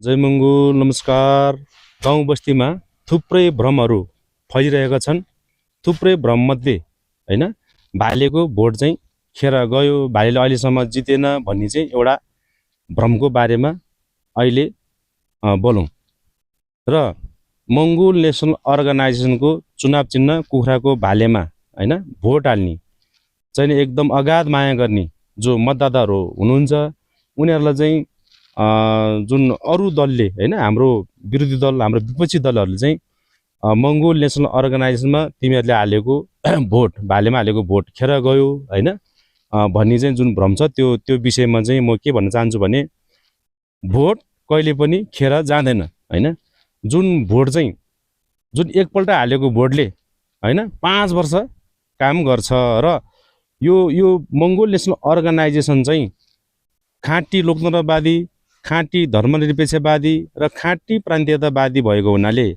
जय मङ्गोल नमस्कार। गाउँ बस्तीमा थुप्रै भ्रमहरू फैलिरहेका छन्। थुप्रै भ्रममध्ये हैन भालेको भोट चाहिँ खेर गयो, भालेले अहिलेसम्म जितेन भन्ने चाहिँ एउटा भ्रमको बारेमा अहिले बोलौँ। र मङ्गोल नेसनल अर्गनाइजेसनको चुनाव चिन्ह कुखुराको भालेमा हैन भोट हाल्ने चाहिँ एकदम अगाध माया गर्ने जो मतदाताहरू हुनुहुन्छ उनीहरूलाई चाहिँ जुन अरू दलले हैन हाम्रो विरोधी दल हाम्रो विपक्षी दलहरूले चाहिँ मङ्गोल नेसनल अर्गनाइजेसनमा तिमीहरूले हालेको भोट भालेमा हालेको भोट खेर गयो हैन भन्ने चाहिँ जुन भ्रम छ त्यो विषयमा चाहिँ म के भन्न चाहन्छु भने भोट कहिले पनि खेर जाँदैन हैन। जुन भोट चाहिँ जुन एकपल्ट हालेको भोटले हैन 5 वर्ष काम गर्छ र यो मङ्गोल नेसनल अर्गनाइजेसन चाहिँ खाँटी लोकतन्त्रवादी, खाँटी धर्मनिरपेक्षवादी र खाँटी प्रान्तीयतावादी भएको हुनाले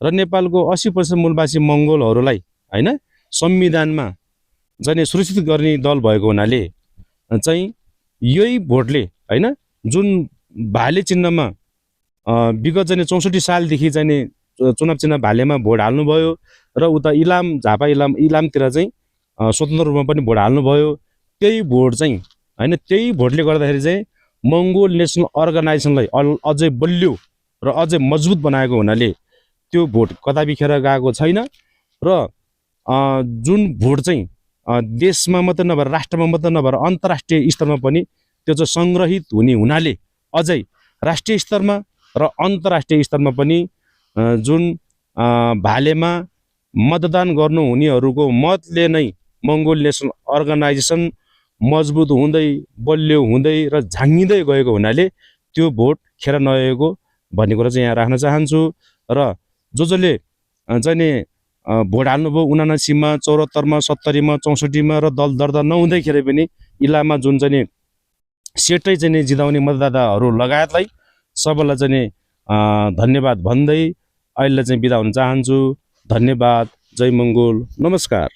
र नेपालको 80% मूलवासी मङ्गोलहरूलाई हैन संविधानमा चाहिँ सुरक्षित गर्ने दल भएको हुनाले चाहिँ यही भोटले हैन जुन भाले चिन्हमा विगत चाहिँ 64 सालदेखि चाहिँ चुनाव चिन्ह भालेमा भोट हाल्नुभयो र उता इलाम झापा इलामतिर चाहिँ स्वतन्त्र रूपमा पनि भोट हाल्नुभयो। त्यही भोट चाहिँ हैन त्यही भोटले गर्दाखेरि चाहिँ मङ्गोल नेसनल अर्गनाइजेसनलाई अझै बलियो र अझै मजबुत बनाएको हुनाले त्यो भोट कदापि खेर गएको छैन र जुन भोट चाहिँ देशमा मात्र नभएर राष्ट्रमा मात्र नभएर अन्तर्राष्ट्रिय स्तरमा पनि त्यो चाहिँ संग्रहित हुने हुनाले अझै राष्ट्रिय स्तरमा र अन्तर्राष्ट्रिय स्तरमा पनि जुन भालेमा मतदान गर्नु हुनेहरूको मतले नै मङ्गोल नेसनल अर्गनाइजेसन मजबुत हुँदै बलियो हुँदै र झाङ्गिँदै गएको हुनाले त्यो भोट खेर नगएको भन्ने कुरा चाहिँ यहाँ राख्न चाहन्छु। र जसले चाहिँ भोट हाल्नुभयो 79 मा 74 मा 70 मा 64 मा र दल दर्ता नहुँदैखेरि पनि इलाममा जुन चाहिँ सेटै चाहिँ जिताउने मतदाताहरू लगायतलाई सबैलाई चाहिँ धन्यवाद भन्दै अहिले चाहिँ बिदा हुन चाहन्छु। धन्यवाद। जय मङ्गोल नमस्कार।